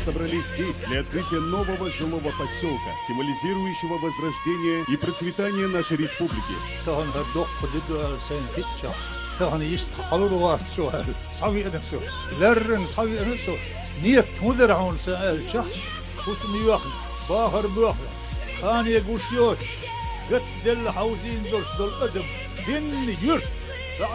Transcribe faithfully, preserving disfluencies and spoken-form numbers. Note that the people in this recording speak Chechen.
Собрались здесь для открытия нового жилого поселка, символизирующего возрождение и процветание нашей республики. Тахан хӀара доккха ди ду аьлла сайна хетача, тахан иштта хьалур вац со аьлла, схьавеана со. Леррина схьавеана со. Нет, хӀун дара хьуна сан аьлча, хӀусам йоьхна, бахар боьхна, къане гуш йоцуш, гатделла хьовзийна долуш долу адам, динна юьрт,